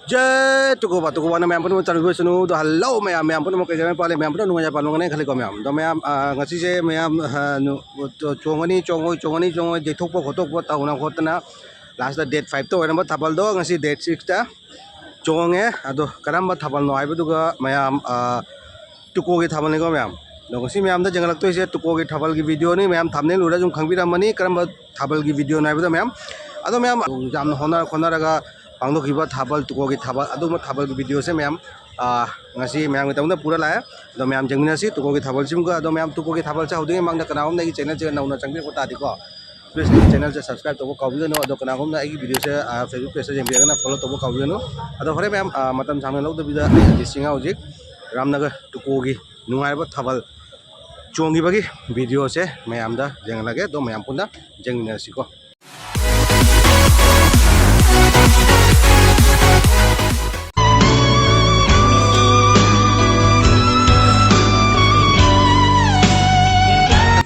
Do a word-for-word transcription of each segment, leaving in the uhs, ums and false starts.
J ꯇꯨꯀꯣꯕ, ꯇꯨꯀꯣꯕꯅ ꯃꯌꯥꯝ ꯄꯨꯝꯅꯃꯛ ꯇꯥꯔꯤꯕꯁꯤꯅ ꯑꯗꯣ ꯍꯜꯂꯣ ꯃꯌꯥꯝ, ꯃꯌꯥꯝ ꯄꯨꯝꯅꯃꯛ ꯀꯩ ꯀꯩ ꯄꯥꯜꯂꯤ, ꯃꯌꯥꯝ ꯄꯨꯝꯅꯃꯛ ꯅꯨꯡꯉꯥꯏ ꯄꯥꯜꯂꯝꯒꯅꯤ ꯈꯜꯂꯤꯀꯣ ꯃꯌꯥꯝ꯫ ꯑꯗꯣ ꯃꯌꯥꯝ, ꯑ, ꯉꯁꯤꯁꯦ ꯃꯌꯥꯝ, ꯑ, ꯅꯨ-, ꯆꯣꯡꯒꯅꯤ, ꯆꯣꯡꯉꯣꯏ, ꯆꯣꯡꯒꯅꯤ, ꯆꯣꯡꯉꯣꯏ, ꯌꯩꯊꯣꯛꯄ ꯈꯣꯠꯇꯣꯛꯄ ꯇꯧꯅ ꯈꯣꯠꯇꯅ last ꯗꯦꯠ five ꯇ ꯑꯣꯏꯔꯝꯕ ꯊꯥꯕꯜꯗꯣ ꯉꯁꯤ ꯗꯦꯠ six ꯇ ꯆꯣꯡꯉꯦ꯫ ꯑꯗꯣ ꯀꯔꯝꯕ ꯊꯥꯕꯜꯅꯣ ꯍꯥꯏꯕꯗꯨꯒ ꯃꯌꯥꯝ, ꯑ, ꯇꯨꯀꯣꯒꯤ ꯊꯥꯕꯜꯅꯤꯀꯣ ꯃꯌꯥꯝ꯫ ꯑꯗꯣ ꯉꯁꯤ ꯃꯌꯥꯝꯗ ꯌꯦꯡꯍꯜꯂꯛꯇꯣꯏꯁꯦ ꯇꯨꯀꯣꯒꯤ ꯊꯥꯕꯜꯒꯤ video ꯅꯤ꯫ ꯃꯌꯥꯝ thumbnail ꯎꯔ ꯑꯗꯨꯝ ꯈꯪꯕꯤꯔꯝꯃꯅꯤ ꯀꯔꯝꯕ ꯊꯥꯕꯜꯒꯤ video ꯅꯣ ꯍꯥꯏꯕꯗꯣ ꯃꯌꯥꯝ꯫ ꯑꯗꯣ ꯃꯌꯥꯝ ꯌꯥꯝꯅ ꯍꯣꯠꯅ ꯈꯣꯠꯅꯔꯒ ꯄꯥꯡꯊꯣꯛꯈꯤꯕ ꯊꯥꯕꯜ, ꯇꯨꯀꯣꯒꯤ ꯊꯥꯕꯜ, ꯑꯗꯨꯒꯨꯝꯕ ꯊꯥꯕꯜꯒꯤ video ꯁꯦ ꯃꯌꯥꯝ, ꯑ, ꯉꯁꯤ ꯃꯌꯥꯝꯒꯤꯗꯃꯛꯇ ꯄꯨꯔ ꯂꯥꯛꯑꯦ꯫ ꯑꯗꯣ ꯃꯌꯥꯝ ꯌꯦꯡꯃꯤꯟꯅꯁꯤ ꯇꯨꯀꯣꯒꯤ ꯊꯥꯕꯜꯁꯤꯃꯒ꯫ ꯑꯗꯣ ꯃꯌꯥꯝ ꯇꯨꯀꯣꯒꯤ ꯊꯥꯕꯜꯁꯦ ꯍꯧꯗ꯭ꯔꯤꯉꯩ ꯃꯃꯥꯡꯗ ꯀꯅꯥꯒꯨꯝꯕꯅ ꯑꯩꯒꯤ channel ꯁꯤꯒ ꯅꯧꯅ ꯆꯪꯕꯤꯔꯛꯄ ꯇꯥꯔꯗꯤꯀꯣ, please ꯑꯩꯒꯤ channel ꯁꯦ subscribe ꯇꯧꯕ ꯀꯥꯎꯕꯤꯒꯅꯨ꯫ ꯑꯗꯣ ꯀꯅꯥꯒꯨꯝꯕꯅ ꯑꯩꯒꯤ video ꯁꯦ, ꯑ, Facebook page ꯇ ꯌꯦꯡꯕꯤꯔꯒꯅ follow ꯇꯧꯕ ꯀꯥꯎꯕꯤꯒꯅꯨ꯫ ꯑꯗꯣ ꯍꯣꯔꯦꯟ ꯃꯌꯥꯝ, ꯑ, ꯃꯇꯝ ꯁꯥꯡꯅ ꯂꯧꯗꯕꯤꯗ ꯑꯩ ꯑꯔꯖꯤꯠ ꯁꯤꯡꯍ ꯍꯧꯖꯤꯛ ꯔꯥꯝꯅꯒꯔ ꯇꯨꯀꯣꯒꯤ ꯅꯨꯡꯉꯥꯏꯕ ꯊꯥꯕꯜ ꯆꯣꯡꯈꯤꯕꯒꯤ video ꯁꯦ ꯃꯌꯥꯝꯗ ꯌꯦꯡꯍꯜꯂꯒꯦ꯫ ꯑꯗꯣ ꯃꯌꯥꯝ ꯄꯨꯟꯅ ꯌꯦꯡꯃꯤꯟꯅꯔꯁꯤꯀꯣ꯫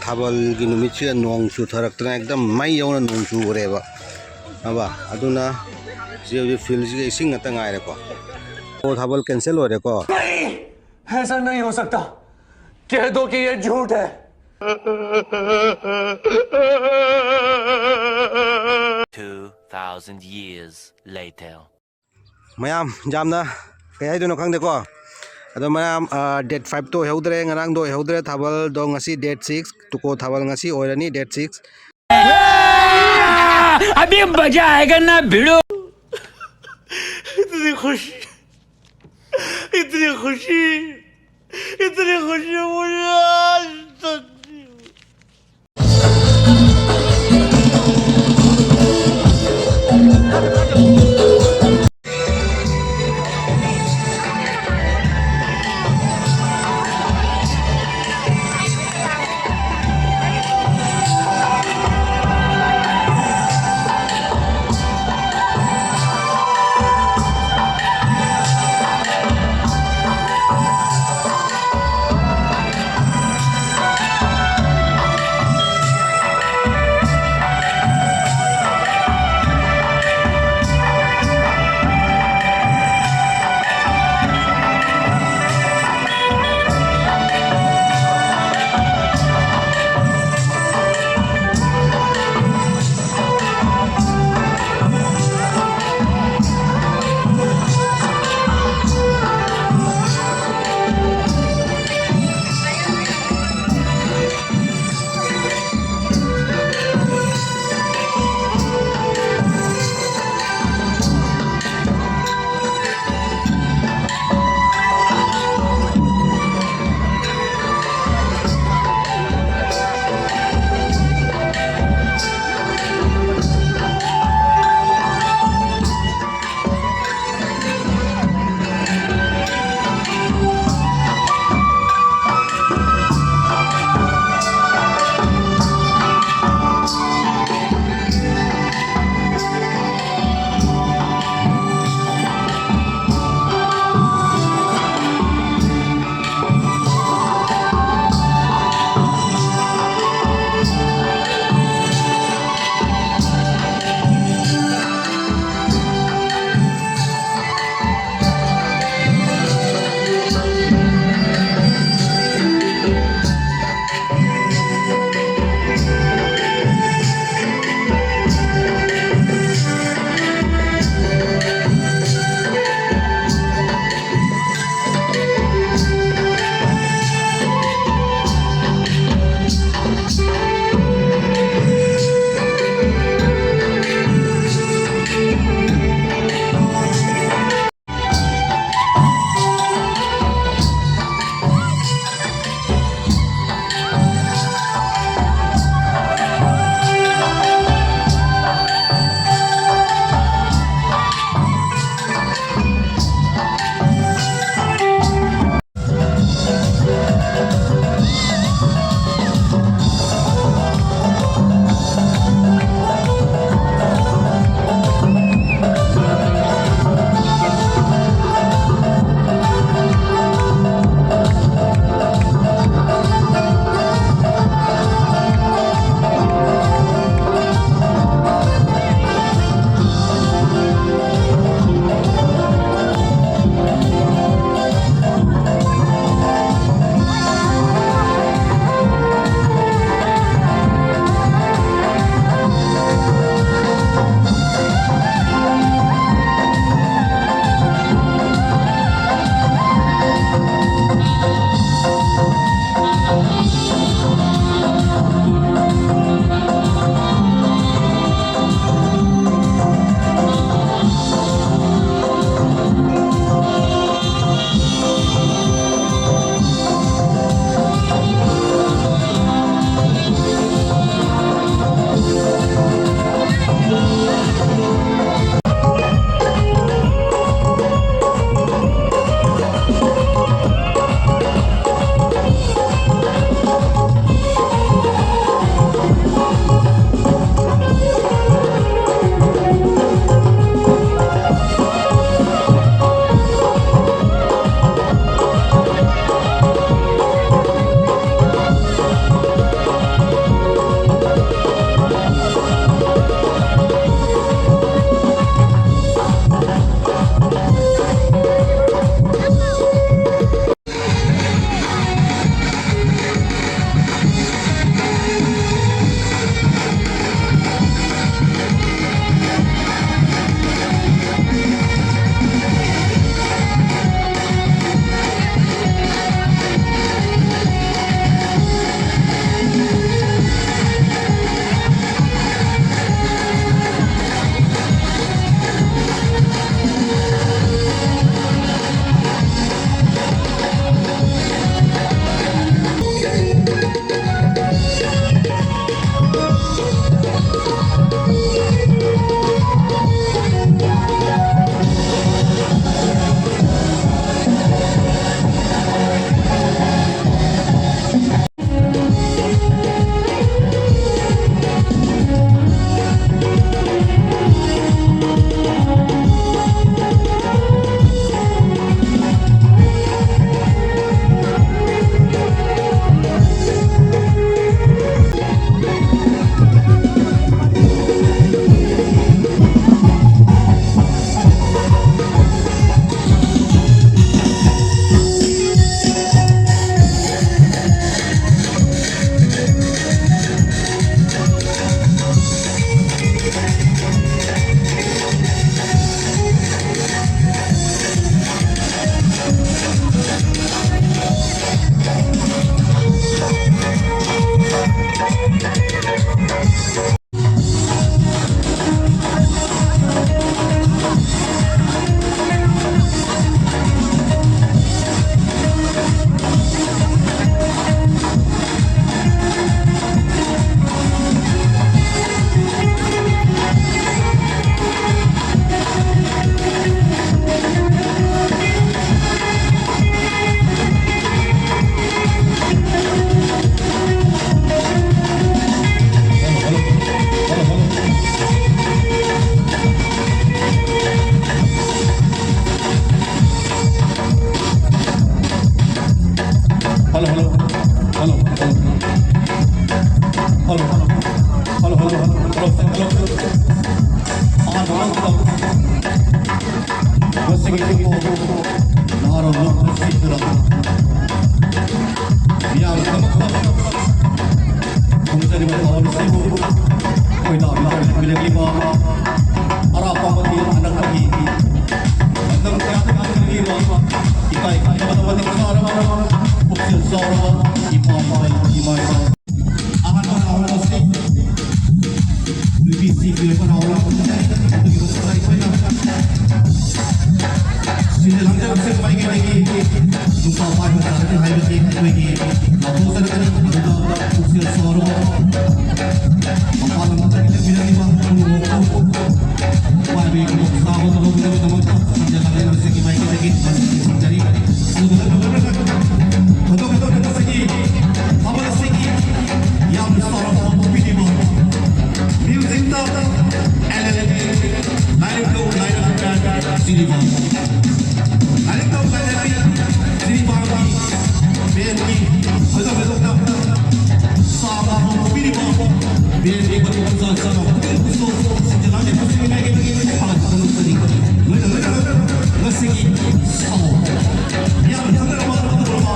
ꯊꯥꯕꯜꯒꯤ ꯅꯨꯃꯤꯠꯁꯤꯗ ꯅꯣꯡ ꯆꯨꯊꯔꯛꯇꯅ ꯑꯦꯛꯗꯝ ꯃꯩ ꯌꯧꯅ ꯅꯣꯡ ꯆꯨꯈ꯭ꯔꯦꯕ꯫ ꯑꯕ, ꯑꯗꯨꯅ ꯁꯤ ꯍꯧꯖꯤꯛ field ꯁꯤꯒ ꯏꯁꯤꯡ ꯉꯥꯛꯇ ꯉꯥꯏꯔꯦꯀꯣ꯫ ꯑꯣ, ꯊꯥꯕꯜ cancel ꯑꯣꯏꯔꯦꯀꯣ꯫ नहीं, ऐसा नहीं हो सकता। कह दो कि ये झूठ है। Two thousand years later. ꯃꯌꯥꯝ ꯌꯥꯝꯅ ꯀꯩ ꯍꯥꯏꯗꯣꯏꯅꯣ ꯈꯪꯗꯦꯀꯣ꯫ ꯑꯗꯣ ꯃꯌꯥꯝ, ꯑ, date five ꯇꯣ ꯑꯣꯏꯍꯧꯗ꯭ꯔꯦ, ꯉꯔꯥꯡꯗꯣ ꯑꯣꯏꯍꯧꯗ꯭ꯔꯦ ꯊꯥꯕꯜꯗꯣ꯫ ꯉꯁꯤ date six, ꯇꯨꯀꯣ ꯊꯥꯕꯜ ꯉꯁꯤ ꯑꯣꯏꯔꯅꯤ date six꯫ अभी मजा आएगा ना भिड़ो। इतनी खुशी, इतनी खुशी, इतनी खुशी मुझे आज तक नहीं हुई। ꯃꯁꯤꯒꯤ ꯏꯀꯣ ꯅꯍꯥꯔꯣꯜ ꯂꯣꯟ ꯁꯤꯗꯨꯅ ꯃꯤꯌꯥꯝꯒꯤꯗꯃꯛꯇ ꯈꯣꯡꯖꯔꯤꯕ ꯊꯧꯔꯝ ꯑꯁꯤꯕꯨ ꯈꯣꯏꯗꯥ ꯃꯤꯗꯥ ꯂꯦꯡꯕꯤꯔꯛꯂꯤꯕ ꯑꯔꯥꯞꯄ ꯑꯃꯗꯤ ꯑꯅꯛꯄꯒꯤ ꯂꯝꯗꯝ ꯀꯌꯥꯗꯒꯤ ꯂꯥꯛꯂꯤꯕ ꯏꯀꯥꯏ ꯈꯨꯝꯅꯕ ꯃꯇꯤꯛ ꯆꯥꯔꯕ ꯄꯨꯛꯆꯦꯜ ꯆꯥꯎꯔꯕ ꯏꯄꯥ ꯏꯄꯥ ꯏꯃꯥ ꯏꯄꯥ ꯑꯍꯥꯟꯕ ꯔꯥꯎꯟ ꯑꯁꯤ ꯅꯨꯄꯤꯁꯤꯡꯒꯤ ꯑꯣꯏꯕ ꯔꯥꯎꯟ ꯑꯃꯈꯛꯇꯅꯤ꯫ ꯑꯗꯨꯒꯤ ꯃꯊꯛꯇ ꯑꯩꯈꯣꯏꯅ ꯁꯤꯗ ꯂꯥꯡꯖꯕꯁꯤꯡ ꯄꯥꯏꯒꯅꯤ꯫ ꯅꯨꯄꯥ ꯄꯥꯏꯕ ꯇꯥꯔꯗꯤ ꯍꯥꯏꯕꯁꯤ ꯑꯩꯈꯣꯏꯒꯤ ꯂꯥꯎꯊꯣꯛꯆꯔꯛꯀꯅꯤ꯫ ꯑꯗꯨꯗ ꯄꯨꯛꯆꯦꯜ ꯆꯥꯎꯔꯕ ꯃꯄꯥꯟ ꯂꯝꯗꯒꯤ ꯂꯦꯞꯄꯤꯔꯛꯂꯤꯕ ꯄꯥꯏꯕꯒꯤ ꯈꯨꯗꯣꯡꯆꯥꯕ ꯂꯧꯕꯤꯅꯕꯒꯤꯗꯃꯛꯇ ꯁꯤꯗ ꯂꯥꯡꯖꯕꯁꯤꯡꯒꯤ ꯃꯥꯏꯀꯩꯗꯒꯤ ꯊꯥꯒꯠꯆꯔꯤ꯫ ꯑꯗꯨꯒ ꯂꯣꯏꯅꯅ ꯈꯨꯗꯣꯡ ꯈꯨꯗꯣꯡ ꯑꯁꯤꯒꯤ ꯊꯥꯕꯜ ꯑꯁꯤꯒꯤ ꯌꯥꯝꯅ ꯆꯥꯎꯔꯕ ꯄꯥꯡꯊꯣꯛꯄꯤꯔꯤꯕ ꯃ꯭ꯌꯨꯖꯤꯛꯇ ꯑꯦꯜ ꯑꯦꯜ ꯕꯤ ꯂꯥꯏꯔꯤꯛ ꯂꯧ ꯂꯥꯏꯔꯤꯛ ꯀꯌꯥ ꯁꯤꯔꯤꯕ ꯂꯥꯏꯔꯤꯛ ꯂꯧ ꯂꯥꯏꯔꯤꯛ ꯁꯤꯔꯤꯕꯒꯤ ꯕꯦꯟꯒꯤ ꯈꯨꯗꯣꯡ ꯈꯨꯗꯣꯡꯗ ꯆꯥꯎꯔꯕ ꯄꯥꯡꯊꯣꯛꯄꯤꯔꯤꯕ ꯕꯦꯟꯒꯤ ꯈꯨꯗꯣꯡ ꯆꯥ ꯆꯥꯅ ꯄꯨꯛꯅꯤꯡ ꯄꯨꯛꯆꯦꯜ ꯁꯤꯡꯖꯦꯜ ꯂꯥꯡꯖꯦꯜ ꯄꯨꯟꯁꯤꯟꯅꯤꯡꯉꯥꯏꯒꯤ ꯐꯣꯡꯗꯣꯛꯆꯔꯤ꯫ ꯂꯣꯏꯅ ꯂꯣꯏꯅ ꯉꯁꯤꯒꯤ ꯁꯥꯎ ꯌꯥꯝꯅ ꯊꯥꯒꯠꯂꯕ ꯑꯗꯨꯒꯨꯝꯂꯕ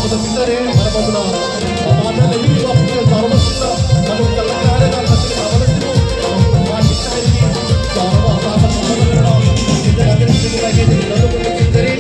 ꯆꯠꯃꯤꯟꯅꯔꯦ꯫ ꯃꯔꯝ ꯑꯗꯨꯅ ꯃꯄꯥꯟꯗ ꯂꯩꯕꯤꯔꯤꯕ ꯄꯨꯛꯆꯦꯜ ꯆꯥꯎꯔꯕꯁꯤꯡꯅ ꯃꯅꯨꯡ ꯆꯪꯂꯛꯀꯦ ꯍꯥꯏꯔꯒ ꯃꯁꯤꯒꯤ ꯃꯃꯜ ꯑꯁꯤꯕꯨ ꯃꯥꯒꯤ ꯆꯥꯎꯔꯕ ꯑꯆꯥꯕ ꯐꯪꯅꯕ ꯁꯤꯟꯖꯔꯛꯀꯅꯤ꯫ ꯁꯤꯕꯨ ꯃꯥꯏꯀꯩꯗꯒꯤ ꯂꯧꯅꯕ ꯈꯣꯡꯖꯪꯖꯔꯤ꯫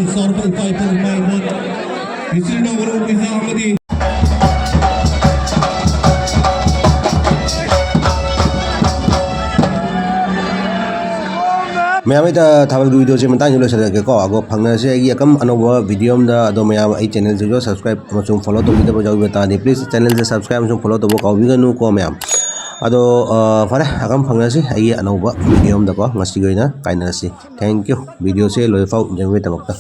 ꯆꯥꯎꯔꯕ ꯏꯄꯥ ꯏꯄꯨ ꯏꯃꯥ ꯏꯕꯣꯟ, ꯏꯆꯤꯜ ꯏꯅꯥꯎ ꯃꯔꯨꯞ ꯃꯄꯥꯡ ꯑꯃꯗꯤ ꯃꯌꯥꯝ, ꯑꯩ ꯊꯥꯕꯜꯒꯤ ꯚꯤꯗꯤꯑꯣꯁꯦ ꯃꯇꯥꯡꯁꯤ ꯂꯣꯏꯁꯤꯜꯂꯒꯦꯀꯣ꯫ ꯑꯗꯣ ꯐꯪꯅꯔꯁꯦ ꯑꯩꯒꯤ ꯑꯀꯝ ꯑꯅꯧꯕ ꯚꯤꯗꯤꯑꯣ ꯑꯃꯗ꯫ ꯑꯗꯣ ꯃꯌꯥꯝ, ꯑꯩ ꯆꯦꯅꯦꯜꯁꯤꯁꯨ ꯁꯕꯁꯀ꯭ꯔꯥꯏꯕ ꯑꯃꯁꯨꯡ ꯐꯣꯂꯣ ꯇꯧꯕꯤꯗꯕ ꯌꯥꯎꯕ ꯇꯥꯔꯗꯤ, ꯄ꯭ꯂꯤꯖ ꯆꯦꯅꯦꯜꯁꯦ ꯁꯕꯁꯀ꯭ꯔꯥꯏꯕ ꯑꯃꯁꯨꯡ ꯐꯣꯂꯣ ꯇꯧꯕ ꯀꯥꯎꯕꯤꯒꯅꯨꯀꯣ ꯃꯌꯥꯝ꯫ ꯑꯗꯣ, ꯑ, ꯐꯔꯦ, ꯑꯀꯝ ꯐꯪꯅꯔꯁꯤ ꯑꯩꯒꯤ ꯑꯅꯧꯕ ꯚꯤꯗꯤꯑꯣ ꯑꯃꯗꯀꯣ꯫ ꯉꯁꯤꯒꯤ ꯑꯣꯏꯅ ꯀꯥꯏꯅꯔꯁꯤ꯫ Thank you꯫ ꯚꯤꯗꯤꯑꯣꯁꯦ ꯂꯣꯏꯐꯥꯎ ꯌꯦꯡꯕꯒꯤꯗꯃꯛꯇ꯫